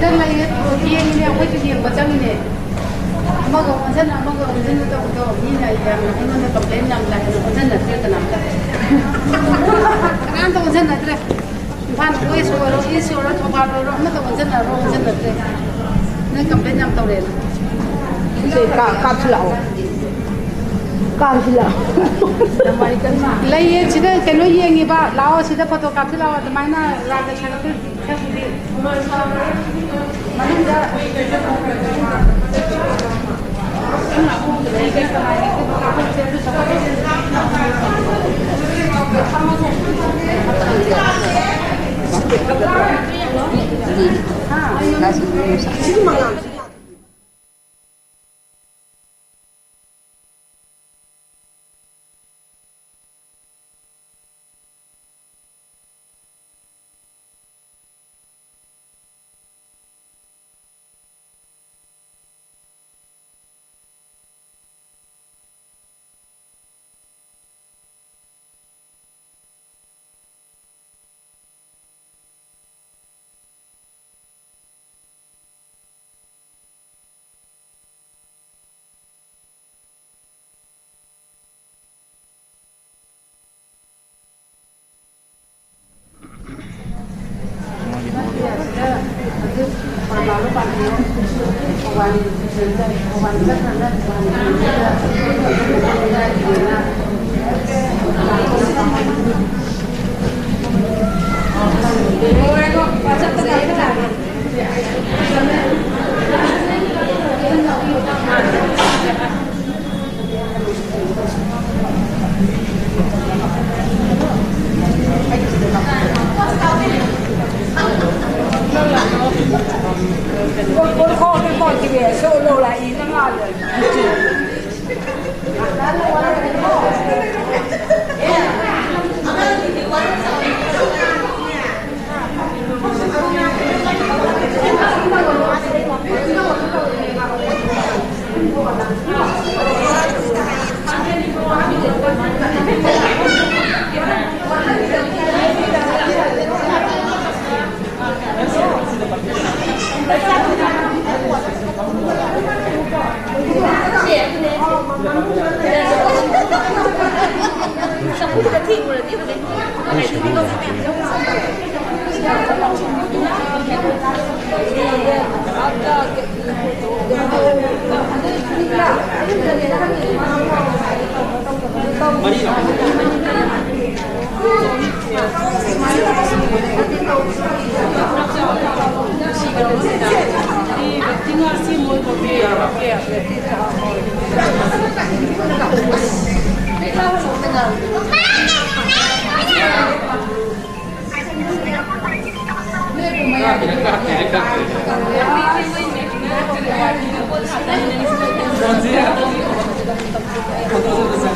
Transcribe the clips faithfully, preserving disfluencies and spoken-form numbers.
ꯅꯪ ꯂꯩꯌꯦ, ꯌꯦꯡꯉꯤꯅꯦ, ꯑꯩꯈꯣꯏꯁꯨ ꯌꯦꯡꯕ ꯆꯪꯉꯤꯅꯦ꯫ ꯑꯃꯒ ꯑꯣꯟꯁꯤꯟꯅ, ꯑꯃꯒ ꯑꯣꯟꯁꯤꯟꯅ ꯇꯧꯕꯗꯣ ꯃꯤꯅ ꯌꯥꯝꯅ ꯑꯩꯉꯣꯟꯗ complain ꯌꯥꯝ ꯂꯥꯛꯑꯦ, ꯑꯣꯟꯁꯤꯟꯅꯗ꯭ꯔꯦ ꯀꯅꯥꯝꯇ꯫ ꯀꯅꯥꯝꯇ ꯑꯣꯟꯁꯤꯟꯅꯗ꯭ꯔꯦ꯫ ꯏꯝꯐꯥꯜ West ꯑꯣꯏꯔꯣ, East ꯑꯣꯏꯔꯣ, ꯊꯧꯕꯥꯜ ꯑꯣꯏꯔꯣ, ꯑꯃꯠꯇ ꯑꯣꯟꯁꯤꯟꯅꯔꯣ, ꯑꯣꯟꯁꯤꯟꯅꯗ꯭ꯔꯦ꯫ ꯅꯣꯏ complain ꯌꯥꯝ ꯇꯧꯔꯦꯅ꯫ ꯁꯤ ꯀꯥ-, ꯀꯥꯞꯁꯤ ꯂꯥꯛꯑꯣ꯫ ꯀꯥꯞꯁꯤ ꯂꯥꯛꯑꯣ꯫ ꯂꯩꯌꯦ, ꯁꯤꯗ ꯀꯩꯅꯣ ꯌꯦꯡꯉꯤꯕ, ꯂꯥꯛꯑꯣ, ꯁꯤꯗ photo ꯀꯥꯞꯁꯤ ꯂꯥꯛꯑꯣ, ꯑꯗꯨꯃꯥꯏꯅ ꯂꯥꯛꯇ ꯁꯥꯒꯠꯇꯣꯏ ꯁꯔꯨꯛꯄꯨꯗꯤ꯫ ꯃꯅꯨꯡꯗ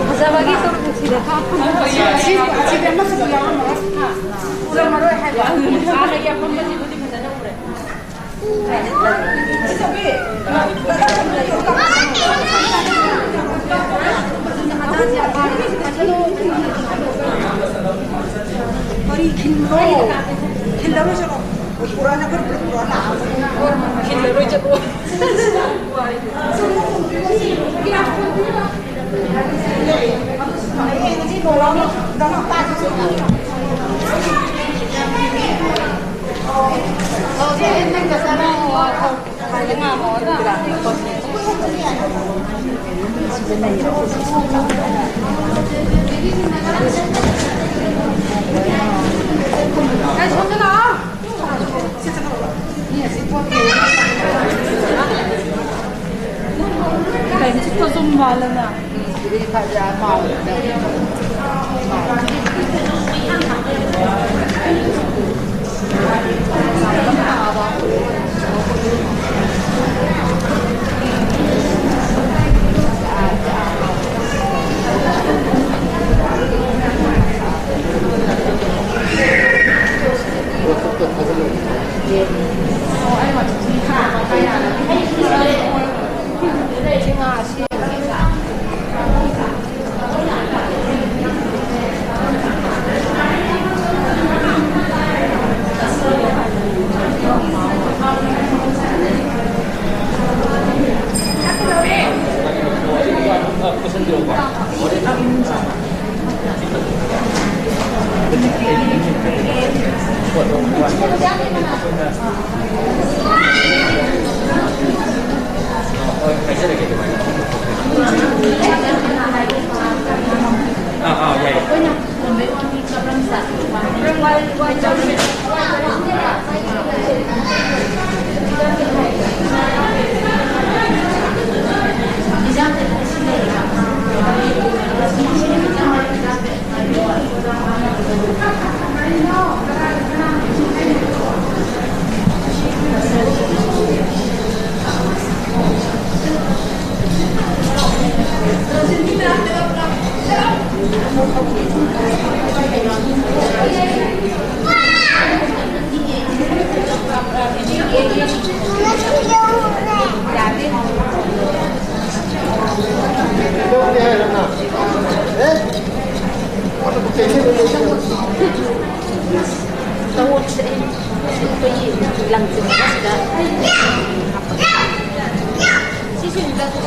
ꯐꯖꯕꯒꯤ ꯁꯔꯨꯛꯁꯤꯗ ꯊꯥ ꯐꯪꯕ꯫ ꯑꯁꯤ, ꯑꯁꯤꯗꯤ ꯑꯃꯁꯨ ꯌꯥꯎꯔꯝꯃꯔꯣꯏ꯫ ꯎꯔꯝꯃꯔꯣꯏ ꯍꯥꯏꯕ꯫ ꯍꯥꯟꯅꯒꯤ ꯑꯐꯝꯕꯁꯤꯕꯨꯗꯤ ꯐꯖꯅ ꯎꯔꯦ꯫ ꯀꯔꯤ ꯈꯤꯟꯕ꯭ꯔꯣ? ꯈꯤꯜꯂꯔꯣꯏ ꯆꯠꯂꯣ꯫ ꯄꯨꯔꯥꯅ ꯈꯔ ꯄꯨꯔꯥꯅ꯫ ꯈꯤꯜꯂꯔꯣꯏ ꯆꯠꯂꯣ꯫ ꯀꯩꯅꯣ ꯁꯨꯝ ꯃꯥꯜꯂꯦꯅ꯫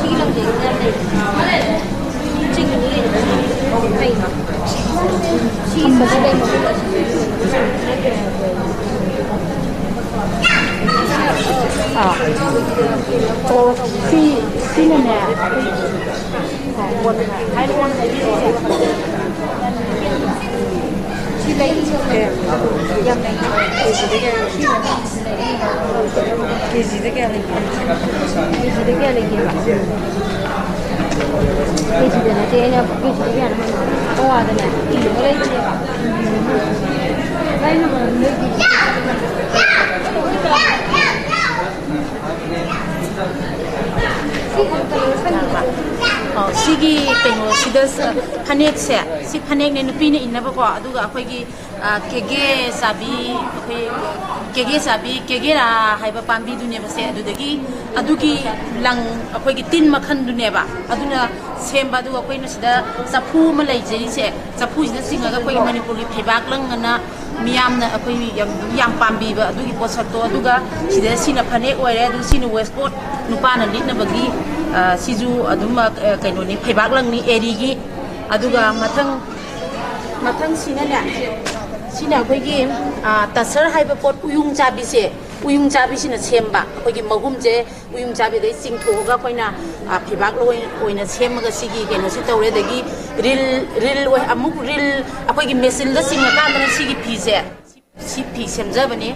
ꯁꯤꯒꯤ ꯂꯝꯁꯦ ꯌꯥꯝ ꯂꯩ꯫ ꯆꯤꯡꯅꯤ ꯀꯩꯅꯣ꯫ ꯐꯩ꯫ ꯁꯤ ꯑꯥ꯫ ꯑꯣ, ꯁꯤ, ꯁꯤꯅꯅꯦ꯫ ꯁꯤ ꯂꯩ꯫ ꯌꯥꯝ ꯂꯩ꯫ ꯀꯦꯖꯤꯗ ꯀꯌꯥ ꯂꯩꯒꯦ? ꯀꯦꯖꯤꯗ ꯀꯌꯥ ꯂꯩꯒꯦꯕ? ꯀꯦꯖꯤꯗ ꯅꯠꯇꯦ, ꯑꯩꯅ ꯀꯦꯖꯤꯗ ꯀꯌꯥꯅꯣ ꯍꯪꯕ? ꯄꯋꯥꯗꯅꯦ, ꯀꯤꯂꯣ ꯑꯃ ꯂꯩꯕꯅꯦꯕ꯫ ꯀꯩꯅꯣ ꯅꯣꯏꯒꯤ? ꯑꯣ, ꯁꯤꯒꯤ ꯀꯩꯅꯣꯁꯤꯗ, ꯐꯅꯦꯛꯁꯦ, ꯁꯤ ꯐꯅꯦꯛꯅꯦ ꯅꯨꯄꯤꯅ ꯏꯟꯅꯕꯀꯣ, ꯑꯗꯨꯒ ꯑꯩꯈꯣꯏꯒꯤ ꯑ, ꯀꯦꯒꯦ ꯆꯥꯕꯤ, ꯑꯩꯈꯣꯏ ꯀꯦꯒꯦ ꯆꯥꯕꯤ, ꯀꯦꯒꯦꯔꯥ ꯍꯥꯏꯕ ꯄꯥꯝꯕꯤꯗꯨꯅꯦꯕꯁꯦ꯫ ꯑꯗꯨꯗꯒꯤ ꯑꯗꯨꯒꯤ ꯂꯪ, ꯑꯩꯈꯣꯏꯒꯤ ꯇꯤꯟ ꯃꯈꯜꯗꯨꯅꯦꯕ꯫ ꯑꯗꯨꯅ ꯁꯦꯝꯕ꯫ ꯑꯗꯨꯒ ꯑꯩꯈꯣꯏꯅ ꯁꯤꯗ ꯆꯐꯨ ꯑꯃ ꯂꯩꯖꯔꯤꯁꯦ, ꯆꯐꯨꯁꯤꯗ ꯆꯤꯡꯉꯒ ꯑꯩꯈꯣꯏꯒꯤ ꯃꯅꯤꯄꯨꯔꯒꯤ ꯐꯩꯕꯥꯛ ꯂꯪ ꯑꯅ ꯃꯤꯌꯥꯝꯅ ꯑꯩꯈꯣꯏ ꯌꯥꯝ, ꯌꯥꯝ ꯄꯥꯝꯕꯤꯕ ꯑꯗꯨꯒꯤ ꯄꯣꯠꯁꯛꯇꯣ꯫ ꯑꯗꯨꯒ ꯁꯤꯗ ꯁꯤꯅ ꯐꯅꯦꯛ ꯑꯣꯏꯔꯦ, ꯑꯗꯨ ꯁꯤꯅ ꯋꯦꯁꯀꯣꯠ ꯅꯨꯄꯥꯅ ꯂꯤꯠꯅꯕꯒꯤ, ꯑ, ꯁꯤꯁꯨ ꯑꯗꯨꯝ, ꯑ, ꯀꯩꯅꯣꯅꯤ, ꯐꯩꯕꯥꯛ ꯂꯪꯅꯤ, ꯑꯦꯔꯤꯒꯤ꯫ ꯑꯗꯨꯒ ꯃꯊꯪ ꯃꯊꯪꯁꯤꯅꯅꯦ, ꯁꯤꯅ ꯑꯩꯈꯣꯏꯒꯤ, ꯑ, ꯇꯁꯔ ꯍꯥꯏꯕ ꯄꯣꯠ, ꯎꯌꯨꯡ ꯆꯥꯕꯤꯁꯦ, ꯎꯌꯨꯡ ꯆꯥꯕꯤꯁꯤꯅ ꯁꯦꯝꯕ꯫ ꯑꯩꯈꯣꯏꯒꯤ ꯃꯍꯨꯝꯁꯦ ꯎꯌꯨꯡ ꯆꯥꯕꯤꯗꯩ ꯆꯤꯡꯊꯣꯛꯑꯒ ꯑꯩꯈꯣꯏꯅ, ꯑ, ꯐꯤꯕꯥꯛ ꯂꯣꯏ-, ꯑꯣꯏꯅ ꯁꯦꯝꯃꯒ ꯁꯤꯒꯤ ꯀꯩꯅꯣꯁꯤ ꯇꯧꯔꯦ꯫ ꯑꯗꯒꯤ ꯔꯤꯜ, ꯔꯤꯜ ꯑꯣꯏ-, ꯑꯃꯨꯛ ꯔꯤꯜ ꯑꯩꯈꯣꯏꯒꯤ ꯃꯦꯆꯤꯟꯗ ꯆꯤꯡꯉꯀꯥꯟꯗꯅ ꯁꯤꯒꯤ ꯐꯤꯁꯦ, ꯁꯤ ꯐꯤ ꯁꯦꯝꯖꯕꯅꯤ꯫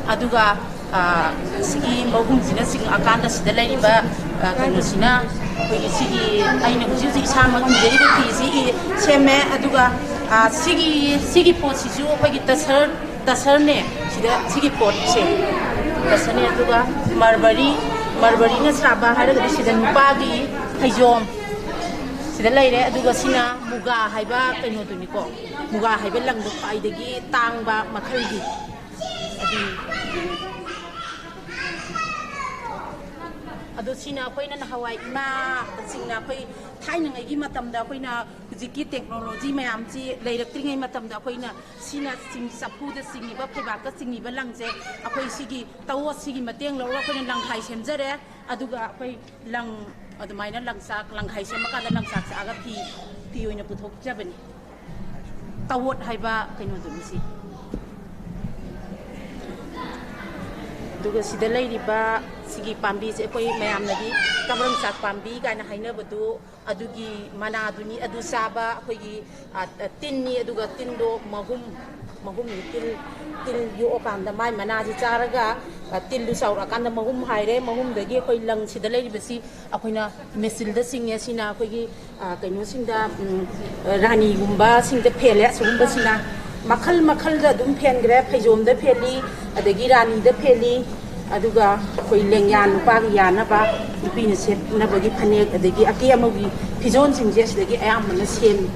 ꯑꯗꯨꯒ, ꯑ, ꯁꯤꯒꯤ ꯃꯍꯨꯝꯁꯤꯅ ꯆꯤꯡꯉꯛꯑꯀꯥꯟꯗ ꯁꯤꯗ ꯂꯩꯔꯤꯕ, ꯑ, ꯀꯩꯅꯣꯁꯤꯅ ꯑꯩꯈꯣꯏꯒꯤ ꯁꯤꯒꯤ ꯑꯩꯅ ꯍꯧꯖꯤꯛ ꯍꯧꯖꯤꯛ ꯏꯁꯥꯃꯛ ꯏꯟꯖꯔꯤꯕ ꯐꯤꯁꯤ ꯏ-, ꯁꯦꯝꯃꯦ꯫ ꯑꯗꯨꯒ, ꯑ, ꯁꯤꯒꯤ, ꯁꯤꯒꯤ ꯄꯣꯠꯁꯤꯁꯨ ꯑꯩꯈꯣꯏꯒꯤ ꯇꯁꯔ, ꯇꯁꯔꯅꯦ꯫ ꯁꯤꯗ ꯁꯤꯒꯤ ꯄꯣꯠꯁꯦ ꯇꯁꯔꯅꯦ꯫ ꯑꯗꯨꯒ ꯃꯔꯕꯔꯤ, ꯃꯔꯕꯔꯤꯅ ꯁꯥꯕ ꯍꯥꯏꯔꯒꯗꯤ ꯁꯤꯗ ꯅꯨꯄꯥꯒꯤ ꯐꯩꯖꯣꯝ ꯁꯤꯗ ꯂꯩꯔꯦ꯫ ꯑꯗꯨꯒ ꯁꯤꯅ ꯃꯨꯒꯥ ꯍꯥꯏꯕ ꯀꯩꯅꯣꯗꯨꯅꯤꯀꯣ꯫ ꯃꯨꯒꯥ ꯍꯥꯏꯕ ꯂꯪꯗꯣ ꯈ꯭ꯋꯥꯏꯗꯒꯤ ꯇꯥꯡꯕ ꯃꯈꯜꯒꯤ꯫ ꯑꯗꯨꯅꯤ꯫ ꯑꯗꯣ ꯁꯤꯅ ꯑꯩꯈꯣꯏꯅ ꯅꯍꯥꯟꯋꯥꯏ ꯏꯃꯥꯁꯤꯡꯅ ꯑꯩꯈꯣꯏ ꯊꯥꯏꯅꯉꯩꯒꯤ ꯃꯇꯝꯗ ꯑꯩꯈꯣꯏꯅ ꯍꯧꯖꯤꯛꯀꯤ ꯇꯦꯛꯅꯣꯂꯣꯖꯤ ꯃꯌꯥꯝꯁꯤ ꯂꯩꯔꯛꯇ꯭ꯔꯤꯉꯩ ꯃꯇꯝꯗ ꯑꯩꯈꯣꯏꯅ ꯁꯤꯅ ꯆꯤꯡ-, ꯆꯐꯨꯗ ꯆꯤꯡꯉꯤꯕ, ꯐꯩꯕꯥꯛꯇ ꯆꯤꯡꯉꯤꯕ ꯂꯪꯁꯦ ꯑꯩꯈꯣꯏ ꯁꯤꯒꯤ ꯇꯋꯣꯠꯁꯤꯒꯤ ꯃꯇꯦꯡ ꯂꯧꯔꯒ ꯑꯩꯈꯣꯏꯅ ꯂꯪꯈꯥꯏ ꯁꯦꯝꯖꯔꯦ꯫ ꯑꯗꯨꯒ ꯑꯩꯈꯣꯏ ꯂꯪ, ꯑꯗꯨꯃꯥꯏꯅ ꯂꯪꯆꯥꯛ, ꯂꯪꯈꯥꯏ ꯁꯦꯝꯃꯀꯥꯟꯗ ꯂꯪꯆꯥꯛ ꯆꯥꯛꯑꯒ ꯐꯤ, ꯐꯤ ꯑꯣꯏꯅ ꯄꯨꯊꯣꯛꯆꯕꯅꯤ꯫ ꯇꯋꯣꯠ ꯍꯥꯏꯕ ꯀꯩꯅꯣꯗꯨꯅꯤ ꯁꯤ꯫ ꯑꯗꯨꯒ ꯁꯤꯗ ꯂꯩꯔꯤꯕ ꯁꯤꯒꯤ ꯄꯥꯝꯕꯤꯁꯦ ꯑꯩꯈꯣꯏ ꯃꯌꯥꯝꯅꯗꯤ ꯀꯕ꯭ꯔꯪꯆꯥꯛ ꯄꯥꯝꯕꯤ ꯀꯥꯏꯅ ꯍꯥꯏꯅꯕꯗꯨ, ꯑꯗꯨꯒꯤ ꯃꯅꯥꯗꯨꯅꯤ꯫ ꯑꯗꯨ ꯆꯥꯕ ꯑꯩꯈꯣꯏꯒꯤ, ꯑ, ꯑ, ꯇꯤꯟꯅꯤ꯫ ꯑꯗꯨꯒ ꯇꯤꯟꯗꯣ ꯃꯍꯨꯝ, ꯃꯍꯨꯝꯅꯤ꯫ ꯇꯤꯜ, ꯇꯤꯜ ꯌꯣꯛꯑꯀꯥꯟꯗ ꯃꯥꯏ ꯃꯅꯥꯁꯤ ꯆꯥꯔꯒ, ꯑ, ꯇꯤꯜꯗꯨ ꯆꯥꯎꯔꯛꯑꯀꯥꯟꯗ ꯃꯍꯨꯝ ꯍꯥꯏꯔꯦ꯫ ꯃꯍꯨꯝꯗꯒꯤ ꯑꯩꯈꯣꯏ ꯂꯪꯁꯤꯗ ꯂꯩꯔꯤꯕꯁꯤ ꯑꯩꯈꯣꯏꯅ ꯃꯦꯆꯤꯜꯗ ꯆꯤꯡꯉꯦ꯫ ꯁꯤꯅ ꯑꯩꯈꯣꯏꯒꯤ, ꯑ, ꯀꯩꯅꯣꯁꯤꯡꯗ, ꯎꯝ, ꯔꯥꯅꯤꯒꯨꯝꯕꯁꯤꯡꯗ ꯐꯦꯜꯂꯦ꯫ ꯑꯁꯤꯒꯨꯝꯕꯁꯤꯅ ꯃꯈꯜ ꯃꯈꯜꯗ ꯑꯗꯨꯝ ꯐꯦꯟꯈ꯭ꯔꯦ꯫ ꯐꯩꯖꯣꯝꯗ ꯐꯦꯜꯂꯤ, ꯑꯗꯒꯤ ꯔꯥꯅꯤꯗ ꯐꯦꯜꯂꯤ, ꯑꯗꯨꯒ ꯑꯩꯈꯣꯏ ꯂꯦꯡꯌꯥꯟ, ꯅꯨꯄꯥꯒꯤ ꯌꯥꯟꯅꯕ, ꯅꯨꯄꯤꯅ ꯁꯦꯠꯅꯕꯒꯤ ꯐꯅꯦꯛ, ꯑꯗꯒꯤ ꯑꯀꯦ ꯑꯃꯧꯒꯤ ꯐꯤꯖꯣꯜꯁꯤꯡꯁꯦ ꯑꯁꯤꯗꯒꯤ ꯑꯌꯥꯝꯕꯅ ꯁꯦꯝꯃꯤ꯫